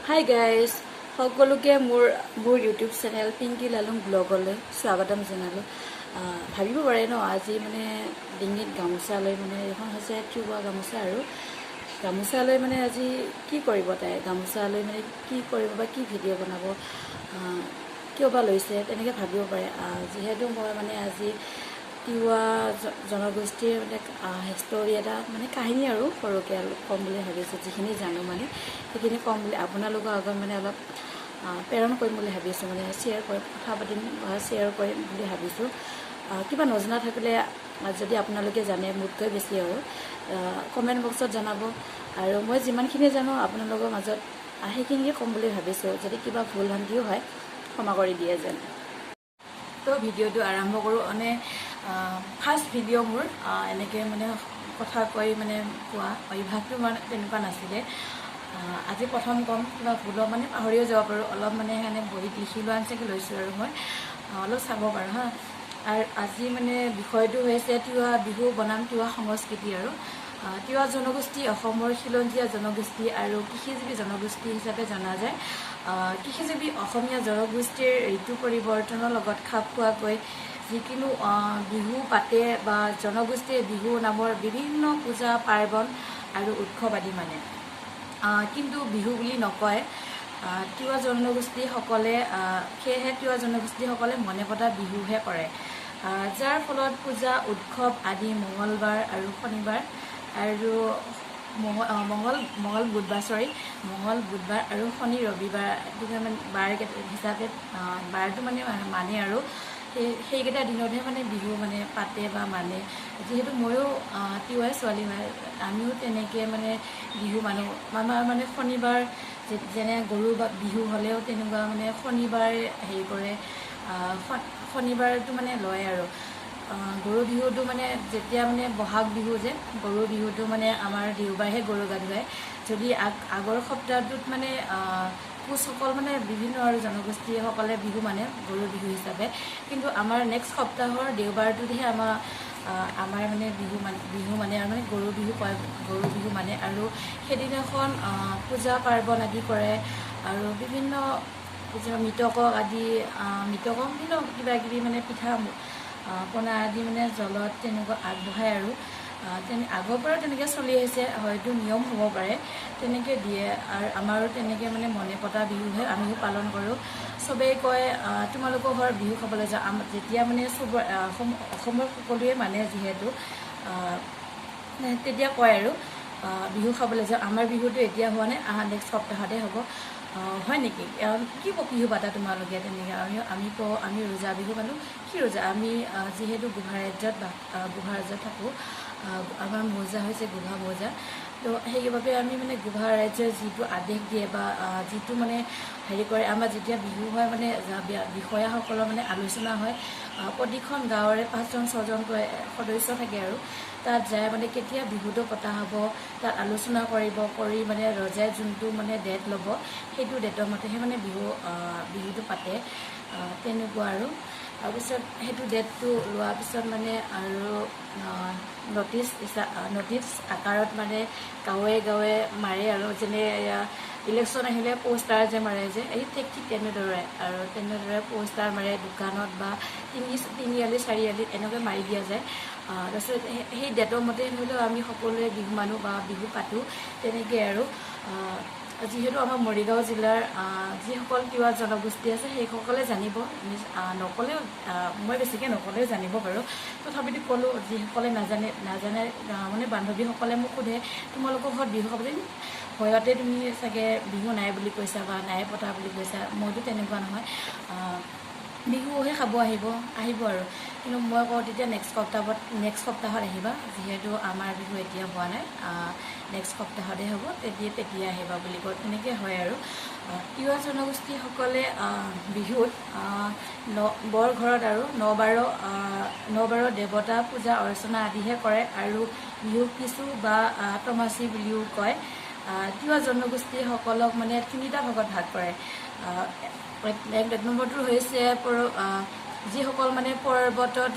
Hi guys, সকলোকে মোৰ মোৰ ইউটিউব চেনেল পিংকি লালুং ব্লগলৈ স্বাগতম জনালোঁ। ভাবিব পাৰে ন, আজি মানে ডিঙিত গামোচা লৈ, মানে এইখন হৈছে তিৱা গামোচা, আৰু গামোচা লৈ মানে আজি কি কৰিব তাই, গামোচা লৈ মানে কি কৰিব বা কি ভিডিঅ' বনাব, কিয় বা লৈছে, তেনেকৈ ভাবিব পাৰে। যিহেতু মই মানে আজি তিৱা জনগোষ্ঠীৰ মানে ষ্টৰী এটা, মানে কাহিনী আৰু সৰুকৈ অলপ ক'ম বুলি ভাবিছোঁ। যিখিনি জানো মানে সেইখিনি ক'ম বুলি আপোনালোকৰ আগত মানে অলপ প্ৰেৰণ কৰিম বুলি ভাবিছোঁ, মানে শ্বেয়াৰ কৰিম, কথা পাতিম বা শ্বেয়াৰ কৰিম বুলি ভাবিছোঁ। কিবা নজনা থাকিলে, যদি আপোনালোকে জানে মোতকৈ বেছি আৰু, কমেণ্ট বক্সত জনাব। আৰু মই যিমানখিনি জানো আপোনালোকৰ মাজত সেইখিনিকে ক'ম বুলি ভাবিছোঁ। যদি কিবা ভুল ভ্ৰান্তিও হয়, ক্ষমা কৰি দিয়ে যেন। তো ভিডিঅ'টো আৰম্ভ কৰোঁ। মানে ফাৰ্ষ্ট ভিডিঅ' মোৰ, এনেকৈ মানে কথা কৈ মানে কোৱা অভ্যাসটো মানে তেনেকুৱা নাছিলে। আজি প্ৰথম ক'ম, কিবা ভুলো মানে পাহৰিও যাব পাৰোঁ অলপ, মানে সেইকাৰণে বহীত লিখি লোৱা নিচিনাকৈ লৈছোঁ আৰু মই অলপ চাব পাৰোঁ। হা, আৰু আজি মানে বিষয়টো হৈছে তিৱা বিহু বনাম তিৱা সংস্কৃতি। আৰু তিৱা জনগোষ্ঠী অসমৰ খিলঞ্জীয়া জনগোষ্ঠী আৰু কৃষিজীৱী জনগোষ্ঠী হিচাপে জনা যায়। কৃষিজীৱী অসমীয়া জনগোষ্ঠীৰ ঋতু পৰিৱৰ্তনৰ লগত খাপ খোৱাকৈ যিকোনো বিহু পাতে বা জনগোষ্ঠীয়ে বিহু নামৰ বিভিন্ন পূজা পাৰ্বণ আৰু উৎসৱ আদি মানে, কিন্তু বিহু বুলি নকয়। তিৱা জনগোষ্ঠীসকলে, সেয়েহে তিৱা জনগোষ্ঠীসকলে মনে পতা বিহুহে কৰে, যাৰ ফলত পূজা উৎসৱ আদি মঙলবাৰ আৰু শনিবাৰ আৰু মঙল মঙল বুধবাৰ, চৰি, মঙল বুধবাৰ আৰু শনি ৰবিবাৰ মানে বাৰ হিচাপে বাৰটো মানে মানে আৰু সেইকেইটা দিনতহে মানে বিহু মানে পাতে বা মানে। যিহেতু ময়ো তিৱাই ছোৱালী হয়, আমিও তেনেকৈ মানে বিহু মানো। আমাৰ মানে শনিবাৰ, যেনে গৰু বা বিহু হ'লেও তেনেকুৱা মানে শনিবাৰ হেৰি কৰে, শনিবাৰটো মানে লয়। আৰু গৰু বিহুটো মানে যেতিয়া মানে বহাগ বিহু যে গৰু বিহুটো মানে আমাৰ দেওবাৰহে গৰু গা ধুৱায়। যদি আগৰ সপ্তাহটোত মানে কোচসকল মানে বিভিন্ন আৰু জনগোষ্ঠীসকলে বিহু মানে গৰু বিহু হিচাপে, কিন্তু আমাৰ নেক্সট সপ্তাহৰ দেওবাৰটোতহে আমাৰ মানে বিহু মানে আৰু মানে গৰু বিহু কয়, গৰু বিহু মানে। আৰু সেইদিনাখন পূজা পাৰ্বণ আদি কৰে আৰু বিভিন্ন মৃতকক আদি, মৃতকক বিভিন্ন কিবা কিবি মানে পিঠা পনা আদি মানে জলত তেনেকুৱা আগবঢ়ায়। আৰু তেনে আগৰ পৰা তেনেকৈ চলি আহিছে, হয়তো নিয়ম হ'ব পাৰে, তেনেকৈ দিয়ে। আৰু আমাৰো তেনেকৈ মানে মনে পতা বিহুহে আমিও পালন কৰোঁ। চবেই কয়, তোমালোকৰ ঘৰত বিহু খাবলৈ যাওঁ। যেতিয়া মানে চবৰ অসমৰ সকলোৱে মানে যিহেতু তেতিয়া কয় আৰু বিহু খাবলৈ যাওঁ, আমাৰ বিহুটো এতিয়া হোৱা নাই, আহা নেক্সট সপ্তাহতে হ'ব। হয় নেকি, কি বিহু পাতা তোমালোকে? তেনেকৈ আমি কওঁ, আমি ৰোজা বিহু পাতোঁ। কি ৰোজা? আমি যিহেতু গোভা ৰাজ্যত বাস, গোভা ৰাজ্যত থাকোঁ, আমাৰ মৌজা হৈছে গোভা মৌজা। তো সেইবাবে আমি মানে গোভা ৰাজ্যই যিটো আদেশ দিয়ে বা যিটো মানে হেৰি কৰে, আমাৰ যেতিয়া বিহু হয় মানে বিষয়াসকলৰ মানে আলোচনা হয়, প্ৰতিখন গাঁৱৰে পাঁচজন ছজনকৈ সদস্য থাকে আৰু তাত যায় মানে কেতিয়া বিহুটো পতা হ'ব তাত আলোচনা কৰিব, কৰি মানে ৰজাই যোনটো মানে ডেট ল'ব সেইটো ডেটৰ মতেহে মানে বিহুটো পাতে, তেনেকুৱা। আৰু তাৰপিছত সেইটো ডেটটো লোৱাৰ পিছত মানে আৰু নটিচ আকাৰত মানে গাঁৱে গাঁৱে মাৰে। আৰু যেনে ইলেকশ্যন আহিলে প'ষ্টাৰ যে মাৰে যে, এই ঠিক ঠিক তেনেদৰে আৰু তেনেদৰে প'ষ্টাৰ মাৰে দোকানত বা তিনিআলি চাৰিআলিত এনেকৈ মাৰি দিয়া যায়। তাৰপিছত সেই ডেটৰ মতে ধৰি লওক আমি সকলোৱে বিহু মানো বা বিহু পাতোঁ তেনেকৈ। আৰু যিহেতু আমাৰ মৰিগাঁও জিলাৰ যিসকল তিৱা জনগোষ্ঠী আছে সেইসকলে জানিব, নক'লেও, মই বেছিকৈ নক'লেও জানিব বাৰু, তথাপিতো ক'লোঁ যিসকলে নাজানে, মানে বান্ধৱীসকলে মোক সোধে, তোমালোকৰ ঘৰত বিহু খাব যাম, ভয়তে তুমি চাগে বিহু নাই বুলি কৈছা বা নাই পতা বুলি কৈছা। মইতো তেনেকুৱা নহয়, বিহুহে খাব আহিব আৰু। কিন্তু মই কওঁ তেতিয়া নেক্সট সপ্তাহত আহিবা, যিহেতু আমাৰ বিহু এতিয়া হোৱা নাই, নেক্সট সপ্তাহতে হ'ব, তেতিয়া আহিবা বুলি কওঁ, তেনেকৈ হয়। আৰু তিৱা জনগোষ্ঠীসকলে বিহুত বৰ ঘৰত আৰু ন বাৰ দেৱতা পূজা অৰ্চনা আদিহে কৰে আৰু বিহুক কিছু বা তমাচি বুলিও কয়। তিৱা জনগোষ্ঠীসকলক মানে তিনিটা ভাগত ভাগ কৰে। এক নম্বৰটো হৈছে যিসকল মানে পৰ্বতত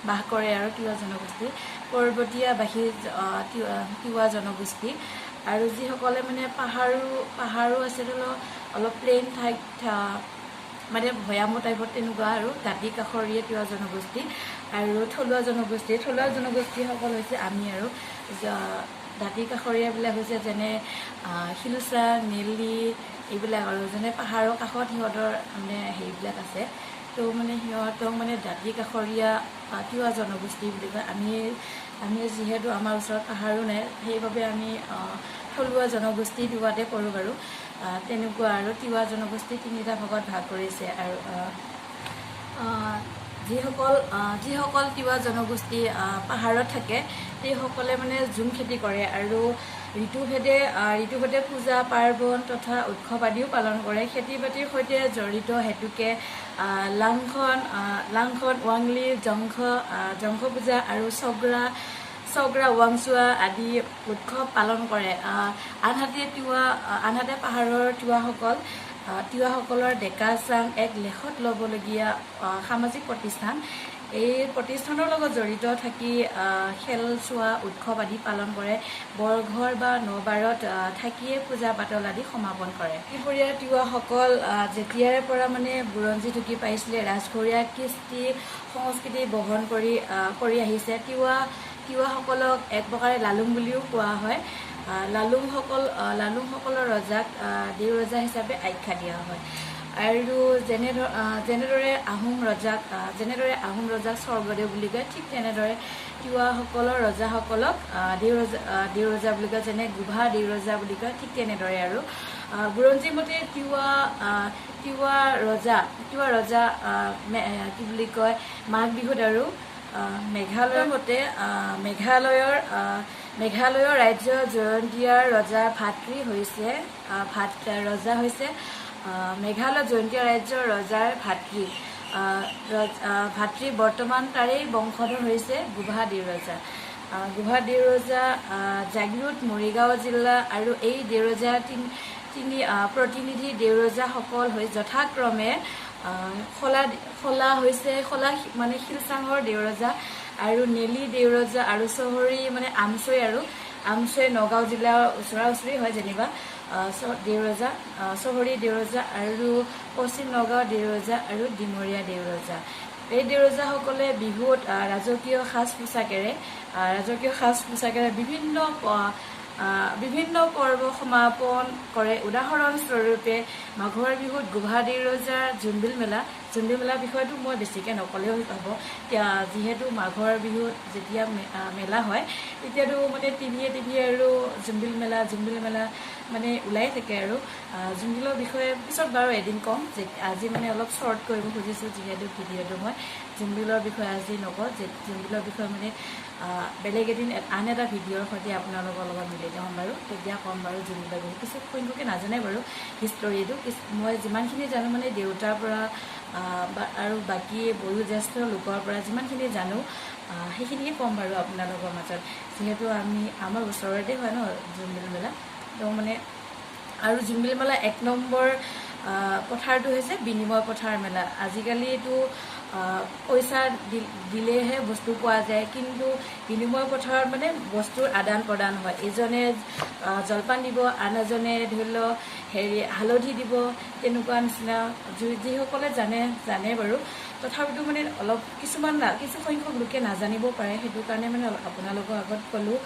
বাস কৰে আৰু তিৱা জনগোষ্ঠী, পৰ্বতীয়াবাসী তিৱা জনগোষ্ঠী। আৰু যিসকলে মানে পাহাৰো আছে, ধৰি লওক অলপ প্লেইন ঠাইত মানে ভৈয়ামৰ টাইপত তেনেকুৱা আৰু দাঁতি কাষৰীয়া তিৱা জনগোষ্ঠী। আৰু থলুৱা জনগোষ্ঠীসকল হৈছে আমি আৰু দাঁতি কাষৰীয়াবিলাক হৈছে যেনে শিলচা, নেলি এইবিলাক আৰু যেনে পাহাৰৰ কাষত সিহঁতৰ মানে হেৰিবিলাক আছে। তো মানে সিহঁতক মানে দাঁতি কাষৰীয়া তিৱা জনগোষ্ঠী বুলি কয়। আমি যিহেতু আমাৰ ওচৰত পাহাৰো নাই, সেইবাবে আমি থলুৱা জনগোষ্ঠী তিৱাতে কৰোঁ বাৰু। তেনেকুৱা আৰু তিৱা জনগোষ্ঠী তিনিটা ভাগত ভাগ কৰিছে। আৰু যিসকল তিৱা জনগোষ্ঠী পাহাৰত থাকে সেইসকলে মানে ঝুম খেতি কৰে আৰু ঋতুভেদে পূজা পাৰ্বণ তথা উৎসৱ আদিও পালন কৰে। খেতি বাতিৰ সৈতে জড়িত হেতুকে লাংখন, ৱাংলি, জংঘ পূজা আৰু চগ্ৰা, ৱাংচুৱা আদি উৎসৱ পালন কৰে। আনহাতে পাহাৰৰ তিৱাসকলৰ ডেকা চাং এক লেখত ল'বলগীয়া সামাজিক প্ৰতিষ্ঠান। এই প্ৰতিষ্ঠানৰ লগত জড়িত থাকি খেল চোৱা, উৎসৱ আদি পালন কৰে। বৰঘৰ বা নবাৰত থাকিয়ে পূজা পাতল আদি সমাপন কৰে। ত্ৰিপুৰীয়া তিৱাসকল যেতিয়াৰে পৰা মানে বুৰঞ্জী ঢুকি পাইছিলে ৰাজঘৰীয়া কৃষ্টি সংস্কৃতি বহন কৰি আহিছে। তিৱাসকলক এক প্ৰকাৰে লালুং বুলিও কোৱা হয়। লালুংসকলৰ ৰজাক দেউ ৰজা হিচাপে আখ্যা দিয়া হয়। আৰু যেনেদৰে আহোম ৰজাক স্বৰ্গদেউ বুলি কয়, ঠিক তেনেদৰে তিৱাসকলৰ ৰজাসকলক দেউ ৰজা বুলি কয়, যেনে গোভা দেউ ৰজা বুলি কয়, ঠিক তেনেদৰে। আৰু বুৰঞ্জী মতে তিৱা ৰজা কি বুলি কয় মাঘ বিহুত আৰু মেঘালয়ৰ মতে মেঘালয়ৰ ৰাজ্য জয়ন্তীয়াৰ ৰজাৰ ভাতৃ হৈছে মেঘালয় জয়ন্তীয়া ৰাজ্যৰ ৰজাৰ ভাতৃ বৰ্তমান তাৰেই বংশধৰ হৈছে গোভা দেউৰজা। গোভা দেউৰজা জাগীৰোড মৰিগাঁও জিলা আৰু এই দেউৰজা তিনি প্ৰতিনিধি দেউৰজাসকল হৈ যথাক্ৰমে খলা হৈছে খলা মানে শিলচাঙৰ দেউৰজা আৰু নেলি দেউৰজা আৰু চহৰী মানে আমচৈ আৰু আমচৈ নগাঁও জিলাৰ ওচৰা ওচৰি হয় যেনিবা দেউৰজা, চহৰী দেউৰজা আৰু পশ্চিম নগাঁও দেউৰজা আৰু ডিমৰীয়া দেউৰজা। এই দেউৰজাসকলে বিহুত ৰাজকীয় সাজ পোছাকেৰে বিভিন্ন পৰ্ব সমাপন কৰে। উদাহৰণস্বৰূপে মাঘৰ বিহুত গোভা দেউৰজাৰ জোনবিল মেলাৰ বিষয়টো মই বেছিকৈ নক'লেও হ'ব, যিহেতু মাঘৰ বিহুত যেতিয়া মেলা হয় তেতিয়াতো মানে টিভিয়ে টিভিয়ে আৰু জোনবিল মেলা মানে ওলাই থাকে। আৰু জোনবিলৰ বিষয়ে পিছত বাৰু এদিন ক'ম, আজি মানে অলপ শ্বৰ্ট কৰিব খুজিছোঁ যিহেতু ভিডিঅ'টো মই জোনবিলৰ বিষয়ে আজি নকওঁ। জোনবিলৰ বিষয়ে মানে বেলেগ এদিন আন এটা ভিডিঅ'ৰ সৈতে আপোনালোকৰ লগত মিলিত হ'ম বাৰু, তেতিয়া ক'ম বাৰু জোনবিলৰ বিষয়ে। কিছু সংখ্যকে নাজানে বাৰু হিষ্টৰীটো, মই যিমানখিনি জানো মানে দেউতাৰ পৰা আৰু বাকী বয়োজ্যেষ্ঠ লোকৰ পৰা যিমানখিনি জানো সেইখিনিয়ে ক'ম বাৰু আপোনালোকৰ মাজত, যিহেতু আমাৰ ওচৰতে হয় ন জোনবিল মেলা। তো মানে আৰু জোনবিল মেলা 1 নম্বৰ পথাৰটো হৈছে বিনিময় পথাৰ মেলা। আজিকালিতো পইচা দিলেহে বস্তু পোৱা যায়, কিন্তু বিনিময় পথাৰত মানে বস্তুৰ আদান প্ৰদান হয়। ইজনে জলপান দিব, আন এজনে ধৰি লওক হেৰি হালধি দিব, তেনেকুৱা নিচিনা। যিসকলে জানে বাৰু, তথাপিতো মানে অলপ কিছু সংখ্যক লোকে নাজানিব পাৰে, সেইটো কাৰণে মানে আপোনালোকৰ আগত ক'লোঁ।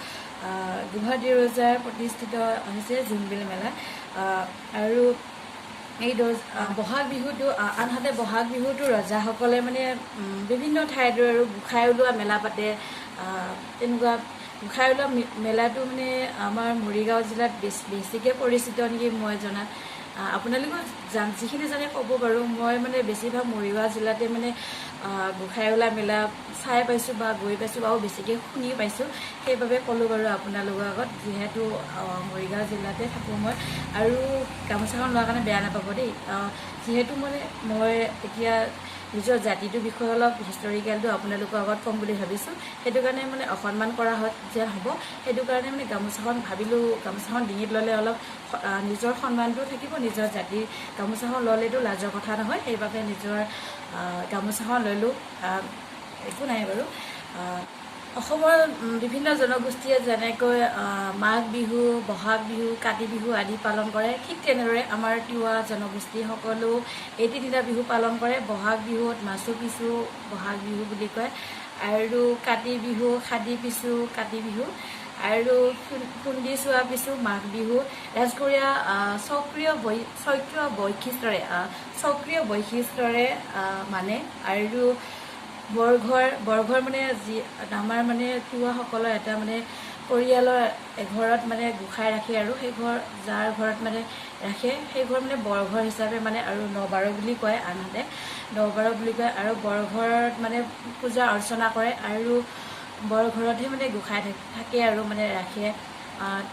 গোভা দেউৰজাৰ প্ৰতিষ্ঠিত হৈছে জোনবিল মেলা। আৰু এই বহাগ বিহুটো আনহাতে বহাগ বিহুটো ৰজাসকলে মানে বিভিন্ন ঠাইত আৰু গোঁসাই ওলোৱা মেলা পাতে। তেনেকুৱা গোঁসাই ওলোৱা মেলাটো মানে আমাৰ মৰিগাঁও জিলাত বেছিকৈ পৰিচিত নেকি মই জনাত। আপোনালোকেও যিখিনি জানে ক'ব বাৰু। মই মানে বেছিভাগ মৰিগাঁও জিলাতে মানে গোঁসাই ওলোৱা মেলা চাই পাইছোঁ বা গৈ পাইছোঁ বা বেছিকৈ শুনি পাইছোঁ, সেইবাবে ক'লোঁ বাৰু আপোনালোকৰ আগত, যিহেতু মৰিগাঁও জিলাতে থাকোঁ মই। আৰু গামোচাখন লোৱাৰ কাৰণে বেয়া নাপাব দেই, যিহেতু মানে মই এতিয়া নিজৰ জাতিটোৰ বিষয়ে অলপ হিষ্টৰিকেলটো আপোনালোকৰ আগত ক'ম বুলি ভাবিছোঁ, সেইটো কাৰণে মানে অসন্মান কৰা যেন হ'ব, সেইটো কাৰণে মানে গামোচাখন ভাবিলোঁ গামোচাখন ডিঙিত ল'লে অলপ নিজৰ সন্মানটোও থাকিব, নিজৰ জাতিৰ গামোচাখন ল'লেতো লাজৰ কথা নহয়, সেইবাবে নিজৰ গামোচাখন ল'লোঁ, একো নাই বাৰু। অসমৰ বিভিন্ন জনগোষ্ঠীয়ে যেনেকৈ মাঘ বিহু, বহাগ বিহু, কাতি বিহু আদি পালন কৰে, ঠিক তেনেদৰে আমাৰ তিৱা জনগোষ্ঠীসকলেও এই তিনিটা বিহু পালন কৰে। বহাগ বিহুত মাছু পিছু বহাগ বিহু বুলি কয়, আৰু কাতি বিহু খাদি পিছু কাতি বিহু, আৰু খুন্দি চোৱা পিছু মাঘ বিহু। ৰাজগৰীয়া স্বক্ৰিয় বৈশিষ্ট্যৰে মানে। আৰু বৰঘৰ মানে যি আমাৰ মানে তিৱাসকলৰ এটা মানে পৰিয়ালৰ এঘৰত মানে গোঁসাই ৰাখে, আৰু সেই ঘৰ যাৰ ঘৰত মানে ৰাখে সেই ঘৰ মানে বৰঘৰ হিচাপে মানে, আৰু নবাৰ বুলি কয়, আনহাতে নবাৰ বুলি কয়। আৰু বৰঘৰত মানে পূজা অৰ্চনা কৰে, আৰু বৰঘৰতহে মানে গোঁসাই থাকে আৰু মানে ৰাখে।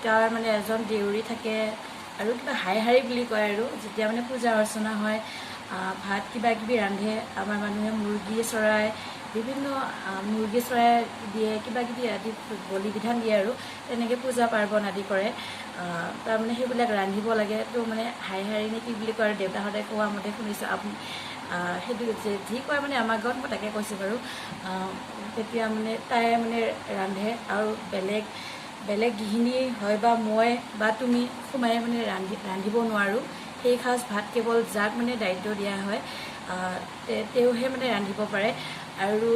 তাৰ মানে এজন দেউৰী থাকে, আৰু কিবা হাই হাৰি বুলি কয়। আৰু যেতিয়া মানে পূজা অৰ্চনা হয়, ভাত কিবা কিবি ৰান্ধে, আমাৰ মানুহে মুৰ্গী চৰাই বিভিন্ন মুৰ্গী চৰাই দিয়ে, কিবা কিবি আদি বলি বিধান দিয়ে, আৰু তেনেকৈ পূজা পাৰ্বণ আদি কৰে। তাৰমানে সেইবিলাক ৰান্ধিব লাগে, তো মানে হাই হাৰি নে কি বুলি কয়, আৰু দেউতাহঁতে কোৱা মতে শুনিছোঁ, আপুনি সেইটো যি কয় মানে আমাৰ গাঁৱত মই তাকে কৈছোঁ বাৰু। তেতিয়া মানে তাই মানে ৰান্ধে, আৰু বেলেগ বেলেগ গৃহিণী হয় বা মই বা তুমি সোমাই মানে ৰান্ধিব নোৱাৰোঁ। সেই সাজ ভাত কেৱল যাক মানে দায়িত্ব দিয়া হয় তেওঁহে মানে ৰান্ধিব পাৰে। আৰু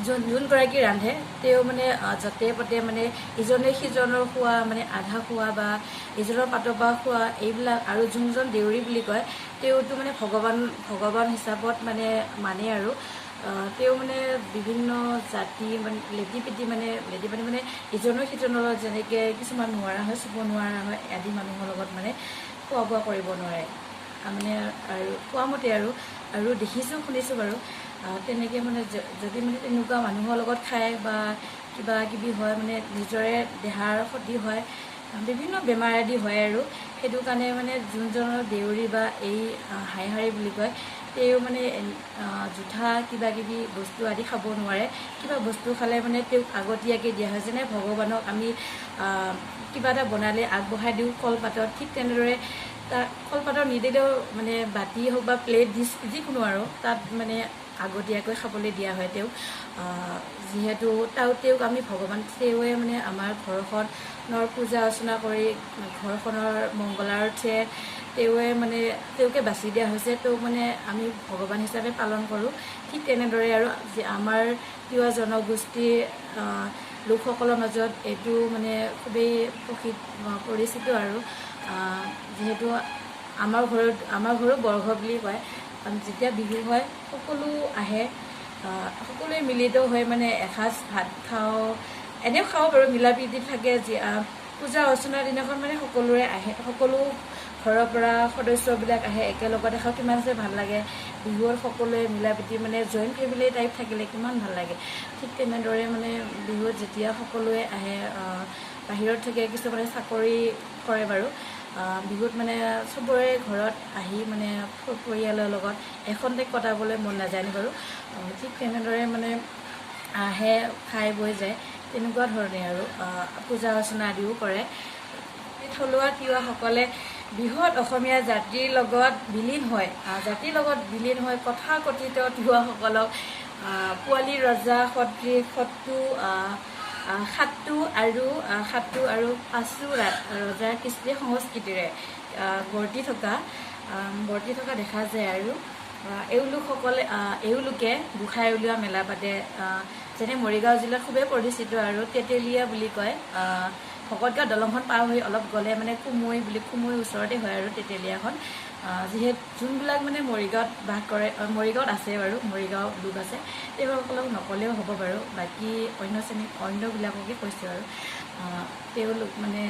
যোনগৰাকী ৰান্ধে তেওঁ মানে য'তে পতে মানে ইজনে সিজনৰ খোৱা মানে আধা খোৱা বা ইজনৰ পাতৰ পৰা খোৱা এইবিলাক। আৰু যোনজন দেউৰী বুলি কয় তেওঁতো মানে ভগৱান হিচাপত মানে মানে, আৰু তেওঁ মানে বিভিন্ন জাতি মানে লেটি পেটি মানে লেটি পেটি মানে ইজনৰ সিজনৰ লগত যেনেকৈ কিছুমান নোৱাৰা হয়, চুব নোৱাৰা হয় আদি মানুহৰ লগত মানে খোৱা বোৱা কৰিব নোৱাৰে মানে। আৰু কোৱা মতে আৰু আৰু দেখিছোঁ শুনিছোঁ বাৰু, তেনেকৈ মানে যদি মানে তেনেকুৱা মানুহৰ লগত খায় বা কিবা কিবি হয় মানে নিজৰে দেহাৰ ক্ষতি হয়, বিভিন্ন বেমাৰ আদি হয়। আৰু সেইটো কাৰণে মানে যোনজনৰ দেউৰী বা এই হাই হাৰি বুলি কয় তেওঁ মানে জোঠা কিবা কিবি বস্তু আদি খাব নোৱাৰে। কিবা বস্তু খালে মানে তেওঁক আগতীয়াকৈ দিয়া হয়, যেনে ভগৱানক আমি কিবা এটা বনালে আগবঢ়াই দিওঁ কলপাতত, ঠিক তেনেদৰে তাক কলপাতত নিদিলেও মানে বাতি হওক বা প্লেট ডিছ যিকোনো আৰু তাত মানে আগতীয়াকৈ খাবলৈ দিয়া হয় তেওঁক। যিহেতু তেওঁক আমি ভগৱান, তেওঁৱে মানে আমাৰ ঘৰখনৰ পূজা অৰ্চনা কৰি ঘৰখনৰ মংগলাৰ্থে তেওঁৱে মানে তেওঁকে বাছি দিয়া হৈছে, তেওঁক মানে আমি ভগৱান হিচাপে পালন কৰোঁ। ঠিক তেনেদৰে আৰু আমাৰ তিৱা জনগোষ্ঠীৰ লোকসকলৰ মাজত এইটো মানে খুবেই পৰিচিত। আৰু যিহেতু আমাৰ ঘৰো বৰঘৰ বুলি কয়, যেতিয়া বিহু হয় সকলো আহে, সকলোৱে মিলিত হৈ মানে এসাঁজ ভাত খাওঁ, এনেও খাওঁ বাৰু, মিলা প্ৰীতি থাকে। পূজা অৰ্চনাৰ দিনাখন মানে সকলোৰে আহে, সকলো ঘৰৰ পৰা সদস্যবিলাক আহে, একেলগতে খাওঁ, কিমান যে ভাল লাগে। বিহুত সকলোৱে মিলা প্ৰীতি মানে জইণ্ট ফেমিলি টাইপ থাকিলে কিমান ভাল লাগে। ঠিক তেনেদৰে মানে বিহুত যেতিয়া সকলোৱে আহে, বাহিৰত থাকে কিছুমানে চাকৰি কৰে বাৰু, বিহুত মানে চবৰে ঘৰত আহি মানে পৰিয়ালৰ লগত এখনতে কটাবলৈ মন নাযায়নে বাৰু। ঠিক তেনেদৰে মানে আহে, খাই বৈ যায়, তেনেকুৱা ধৰণে আৰু পূজা অৰ্চনা আদিও কৰে। থলুৱা তিৱাসকলে বৃহৎ অসমীয়া জাতিৰ লগত বিলীন হয়, জাতিৰ লগত বিলীন হৈ তথাকথিত তিৱাসকলক পোৱালি ৰজা সদৃশ সাতটো আৰু পাঁচো ৰজাৰ কৃষ্টি সংস্কৃতিৰে বৰ্তি থকা দেখা যায়। আৰু এওঁলোকে গোঁসাই উলিওৱা মেলা পাতে, যেনে মৰিগাঁও জিলাত খুবেই পৰিচিত আৰু তেতেলীয়া বুলি কয়। ভকতগাঁও দলংখন পাৰ হৈ অলপ গ'লে মানে কুমৈ বুলি, কুমৈ ওচৰতে হয় আৰু তেতেলীয়াখন। যিহেতু যোনবিলাক মানে মৰিগাঁৱত বাস কৰে, মৰিগাঁৱত আছে বাৰু, মৰিগাঁও লোক আছে, তেওঁসকলক নক'লেও হ'ব বাৰু, বাকী অন্য শ্ৰেণী অন্যবিলাককে কৈছোঁ আৰু। তেওঁলোক মানে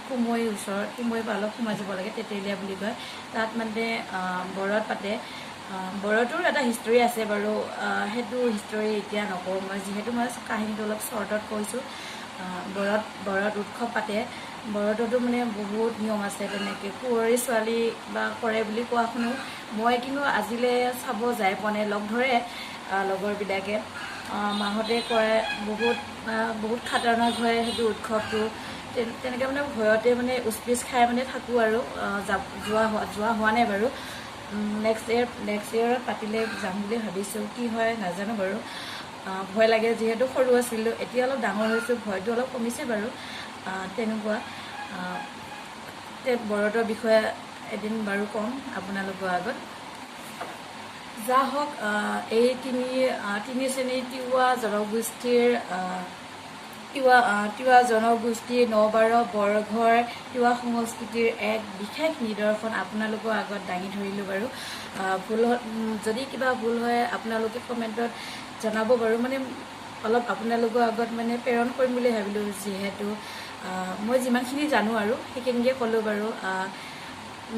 কুমৈ ওচৰত, কুমৈৰ পৰা অলপ সোমাই যাব লাগে, তেতেলীয়া বুলি কয়। তাত মানে বৰত পাতে। বৰটোৰ এটা হিষ্টৰী আছে বাৰু, সেইটো হিষ্টৰী এতিয়া নকওঁ মই, যিহেতু মই কাহিনীটো অলপ শ্বৰ্টত কৈছোঁ। বৰত উৎসৱ পাতে। বৰততো মানে বহুত নিয়ম আছে, তেনেকৈ কুঁৱৰী ছোৱালী বা কৰে বুলি কোৱা শুনো মই, কিন্তু আজিলৈ চাব যাই পোৱা নাই। লগ ধৰে লগৰবিলাকে, মাহঁতে কয় বহুত বহুত খাতাৰনাক হয় সেইটো উৎসৱটো। তেনেকৈ মানে ভয়তে মানে উচপিচ খাই মানে থাকোঁ আৰু, যোৱা হোৱা নাই বাৰু। নেক্সট ইয়েৰত পাতিলে যাম বুলি ভাবিছোঁ, কি হয় নাজানো বাৰু। ভয় লাগে যিহেতু সৰু আছিলোঁ, এতিয়া অলপ ডাঙৰ হৈছোঁ, ভয়টো অলপ কমিছে বাৰু। তেনেকুৱা বৰদোৱাৰ বিষয়ে এদিন বাৰু ক'ম আপোনালোকৰ আগত। যা হওক, এই তিনি শ্ৰেণীৰ তিৱা জনগোষ্ঠীৰ তিৱা জনগোষ্ঠীৰ 9-12 বৰঘৰ তিৱা সংস্কৃতিৰ এক বিশেষ নিদৰ্শন আপোনালোকৰ আগত দাঙি ধৰিলোঁ বাৰু। ভুল যদি কিবা ভুল হয় আপোনালোকে কমেণ্টত জনাব বাৰু। মানে অলপ আপোনালোকৰ আগত মানে প্ৰেৰণ কৰিম বুলি ভাবিলোঁ, যিহেতু মই যিমানখিনি জানো আৰু সেইখিনিকে ক'লোঁ বাৰু।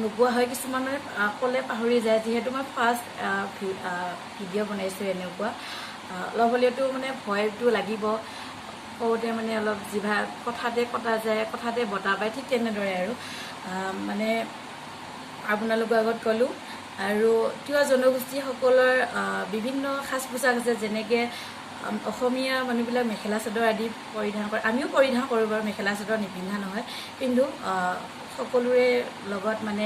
নোকোৱা হয় কিছুমান মানে ক'লে পাহৰি যায়, যিহেতু মই ফাৰ্ষ্ট ভিডিঅ' বনাইছোঁ এনেকুৱা। অলপ হ'লেওতো মানে ভয়টো লাগিব, কওঁতে মানে অলপ জিভা কথাতে কটা যায়, কথাতে বতা পায়, ঠিক তেনেদৰে আৰু মানে আপোনালোকৰ আগত ক'লোঁ। আৰু তিৱা জনগোষ্ঠীসকলৰ বিভিন্ন সাজ পোছাক আছে, যেনেকৈ অসমীয়া মানুহবিলাক মেখেলা চাদৰ আদি পৰিধান কৰে, আমিও পৰিধান কৰোঁ বাৰু, মেখেলা চাদৰ নিপিন্ধা নহয়, কিন্তু সকলোৰে লগত মানে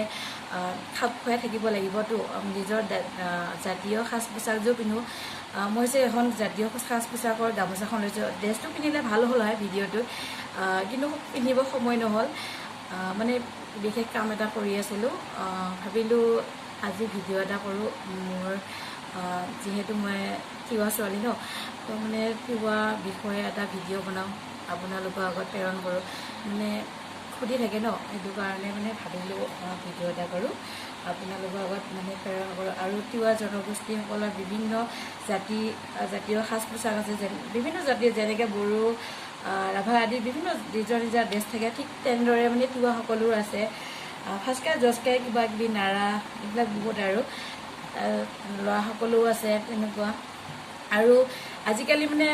খাপ খুৱাই থাকিব লাগিবতো। নিজৰ জাতীয় সাজ পোছাকযোৰ পিন্ধোঁ। মই যে এখন জাতীয় সাজ পোছাকৰ গামোচাখন লৈছোঁ, ড্ৰেছটো পিন্ধিলে ভাল হ'ল হয় ভিডিঅ'টোত, কিন্তু পিন্ধিব সময় নহ'ল, মানে বিশেষ কাম এটা কৰি আছিলোঁ। ভাবিলোঁ আজি ভিডিঅ' এটা কৰোঁ, মোৰ যিহেতু মই তিৱা ছোৱালী ন, তো মানে তিৱা বিষয়ে এটা ভিডিঅ' বনাওঁ, আপোনালোকৰ আগত প্ৰেৰণ কৰোঁ, মানে সুধি থাকে ন, সেইটো কাৰণে মানে ভাবিলোঁ ভিডিঅ' এটা কৰোঁ, আপোনালোকৰ আগত মানে প্ৰেৰণ কৰোঁ। আৰু তিৱা জনগোষ্ঠীসকলৰ বিভিন্ন জাতীয় সাজ পোছাক আছে, যেন বিভিন্ন জাতি যেনেকৈ বড়ো, ৰাভা আদি বিভিন্ন নিজৰ নিজৰ ড্ৰেছ থাকে, ঠিক তেনেদৰে মানে তিৱাসকলৰো আছে। ফাঁচকাই জচকাই কিবা কিবি নাৰা এইবিলাক বহুত, আৰু ল'ৰাসকলেও আছে তেনেকুৱা। আৰু আজিকালি মানে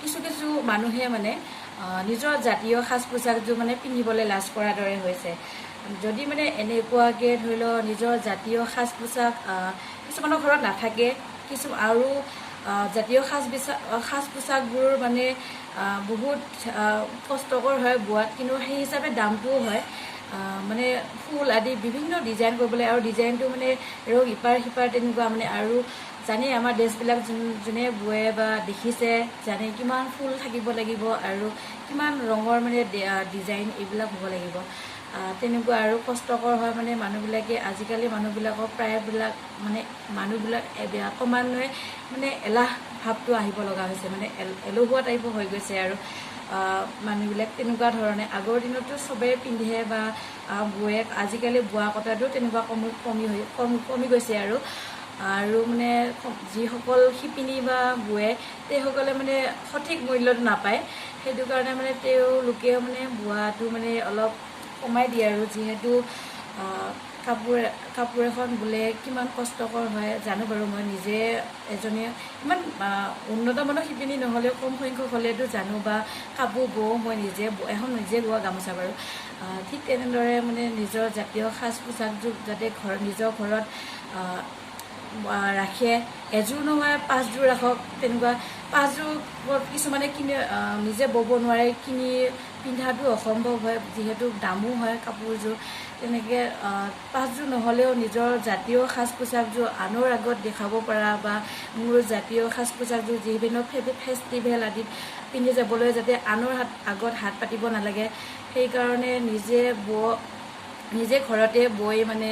কিছু কিছু মানুহে মানে নিজৰ জাতীয় সাজ পোছাকযোৰ মানে পিন্ধিবলৈ লাজ কৰাৰ দৰে হৈছে। যদি মানে এনেকুৱাকৈ ধৰি লওক নিজৰ জাতীয় সাজ পোছাক কিছুমানৰ ঘৰত নাথাকে, কিছু আৰু জাতীয় সাজ পোছাকবোৰ মানে বহুত কষ্টকৰ হয় বোৱাত, কিন্তু সেই হিচাপে দামটোও হয়। মানে ফুল আদি বিভিন্ন ডিজাইন কৰিবলৈ, আৰু ডিজাইনটো মানে ৰং ইপাৰ সিপাৰ তেনেকুৱা মানে, আৰু জানেই আমাৰ ড্ৰেছবিলাক যোনে বোৱে বা দেখিছে জানে কিমান ফুল থাকিব লাগিব আৰু কিমান ৰঙৰ মানে ডিজাইন এইবিলাক হ'ব লাগিব, তেনেকুৱা আৰু কষ্টকৰ হয়। মানে মানুহবিলাকে আজিকালি মানুহবিলাকৰ প্ৰায়বিলাক মানে মানুহবিলাক ক্ৰমান্বয়ে মানে এলাহ ভাৱটো আহিব লগা হৈছে, মানে এলেহুৱা টাইপৰ হৈ গৈছে আৰু মানুহবিলাক তেনেকুৱা ধৰণে। আগৰ দিনততো চবেই পিন্ধে বা বোৱে, আজিকালি বোৱা কটাটো তেনেকুৱা কমি গৈছে আৰু। আৰু মানে যিসকল শিপিনী বা বোৱে সেইসকলে মানে সঠিক মূল্যটো নাপায়, সেইটো কাৰণে মানে তেওঁলোকেও মানে বোৱাটো মানে অলপ কমাই দিয়ে আৰু। যিহেতু কাপোৰ এখন বোলে কিমান কষ্টকৰ হয় জানো বাৰু, মই নিজে এজনী ইমান উন্নত মানৰ শিপিনী নহ'লেও কম সংখ্যক হ'লেতো জানো, বা কাপোৰ বওঁ মই নিজে, এখন নিজে বোৱা গামোচা বাৰু। ঠিক তেনেদৰে মানে নিজৰ জাতীয় সাজ পোছাকযোৰ যাতে নিজৰ ঘৰত ৰাখে, এযোৰ নহয় পাঁচযোৰ ৰাখক, তেনেকুৱা পাঁচযোৰ কিছুমানে কিনে, নিজে ব'ব নোৱাৰে, কিনি পিন্ধাটো অসম্ভৱ হয় যিহেতু দামো হয় কাপোৰযোৰ, তেনেকৈ পাঁচযোৰ নহ'লেও নিজৰ জাতীয় সাজ পোছাকযোৰ আনৰ আগত দেখাব পৰা, বা মোৰ জাতীয় সাজ পোছাকযোৰ বিভিন্ন ফেষ্টিভেল আদিত পিন্ধি যাবলৈ যাতে আনৰ আগত হাত পাতিব নালাগে, সেইকাৰণে নিজে ঘৰতে বৈ মানে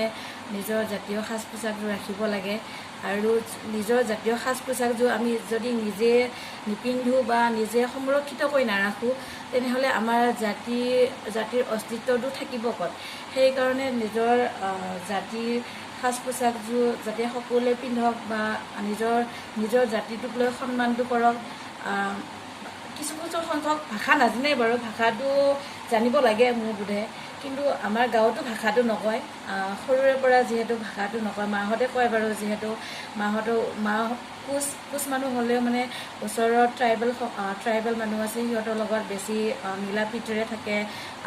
নিজৰ জাতীয় সাজ পোছাকযোৰ ৰাখিব লাগে। আৰু নিজৰ জাতীয় সাজ পোছাকযোৰ আমি যদি নিজে নিপিন্ধো বা নিজে সংৰক্ষিত কৰি নাৰাখোঁ, তেনেহ'লে আমাৰ জাতিৰ অস্তিত্বটো থাকিব ক'ত? সেইকাৰণে নিজৰ জাতিৰ সাজ পোছাকযোৰ যাতে সকলোৱে পিন্ধক বা নিজৰ জাতিটোক লৈ সন্মানটো কৰক। কিছু কিছু সংখ্যক ভাষা নাজানে বাৰু, ভাষাটো জানিব লাগে মোৰ বোধে, কিন্তু আমাৰ গাঁৱতো ভাষাটো নকয়, সৰুৰে পৰা যিহেতু ভাষাটো নকয়, মাহঁতে কয় বাৰু, যিহেতু মা কোচ মানুহ হ'লেও মানে ওচৰত ট্ৰাইবেল মানুহ আছে, সিহঁতৰ লগত বেছি মিলা প্ৰীতিৰে থাকে,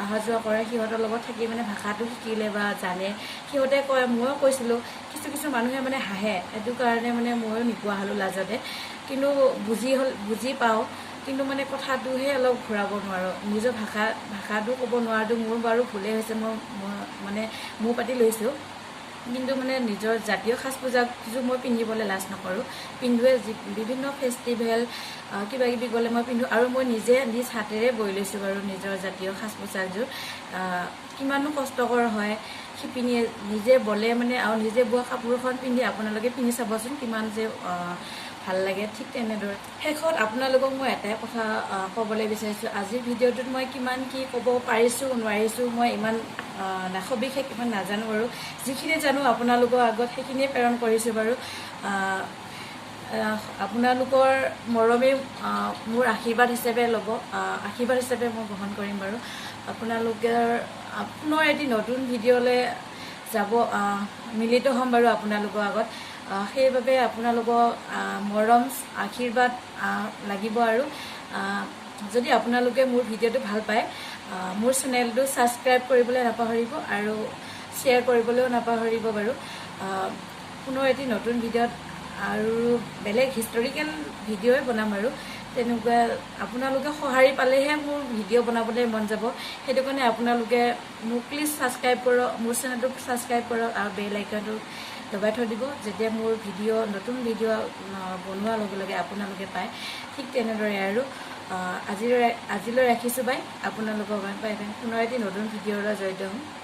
অহা যোৱা কৰে, সিহঁতৰ লগত থাকি মানে ভাষাটো শিকিলে বা জানে, সিহঁতে কয়। ময়ো কৈছিলোঁ, কিছু কিছু মানুহে মানে হাঁহে, সেইটো কাৰণে মানে ময়ো নোকোৱা হ'লোঁ লাজতে, কিন্তু বুজি পাওঁ, কিন্তু মানে কথাটোহে অলপ ঘূৰাব নোৱাৰোঁ, নিজৰ ভাষাটো ক'ব নোৱাৰাটো মোৰ বাৰু ভুলেই হৈছে, মই মানে মোৰ পাতি লৈছোঁ। কিন্তু মানে নিজৰ জাতীয় সাজ পোছাকযোৰ মই পিন্ধিবলৈ লাজ নকৰোঁ, পিন্ধোৱে। যি বিভিন্ন ফেষ্টিভেল কিবা কিবি গ'লে মই পিন্ধোঁ, আৰু মই নিজে নিজ হাতেৰে বৈ লৈছোঁ বাৰু নিজৰ জাতীয় সাজ পোছাকযোৰ। কিমানো কষ্টকৰ হয় শিপিনীয়ে নিজে বলে মানে, আৰু নিজে বোৱা কাপোৰখন পিন্ধি আপোনালোকে পিন্ধি চাবচোন কিমান যে ভাল লাগে। ঠিক তেনেদৰে শেষত আপোনালোকক মই এটাই কথা ক'বলৈ বিচাৰিছোঁ, আজিৰ ভিডিঅ'টোত মই কিমান কি ক'ব পাৰিছোঁ নোৱাৰিছোঁ মই ইমান সবিশেষ ইমান নাজানো বাৰু, যিখিনি জানো আপোনালোকৰ আগত সেইখিনিয়ে প্ৰেৰণ কৰিছোঁ বাৰু। আপোনালোকৰ মৰমেই মোৰ আশীৰ্বাদ হিচাপে ল'ব, আশীৰ্বাদ হিচাপে মই গ্ৰহণ কৰিম বাৰু। আপোনালোকৰ পুনৰ এটি নতুন ভিডিঅ'লৈ যাব মিলিত হ'ম বাৰু আপোনালোকৰ আগত, সেইবাবে আপোনালোকৰ মৰম আশীৰ্বাদ লাগিব। আৰু যদি আপোনালোকে মোৰ ভিডিঅ'টো ভাল পায়, মোৰ চেনেলটো ছাবস্ক্ৰাইব কৰিবলৈ নাপাহৰিব আৰু শ্বেয়াৰ কৰিবলৈও নাপাহৰিব বাৰু। পুনৰ এটি নতুন ভিডিঅ'ত আৰু বেলেগ হিষ্টৰিকেল ভিডিঅ'ই বনাম আৰু তেনেকুৱা আপোনালোকে সঁহাৰি পালেহে মোৰ ভিডিঅ' বনাবলৈ মন যাব। সেইটো কাৰণে আপোনালোকে মোক প্লিজ ছাবস্ক্ৰাইব কৰক, মোৰ চেনেলটো ছাবস্ক্ৰাইব কৰক আৰু বেল আইকনটো দবাই থৈ দিব, যেতিয়া মোৰ ভিডিঅ' নতুন ভিডিঅ' বনোৱাৰ লগে লগে আপোনালোকে পায়। ঠিক তেনেদৰে আৰু আজিলৈ ৰাখিছোঁ, বাই। আপোনালোকৰ বাই বাই। পুনৰ এটি নতুন ভিডিঅ'ৰ জড়িত হ'ম।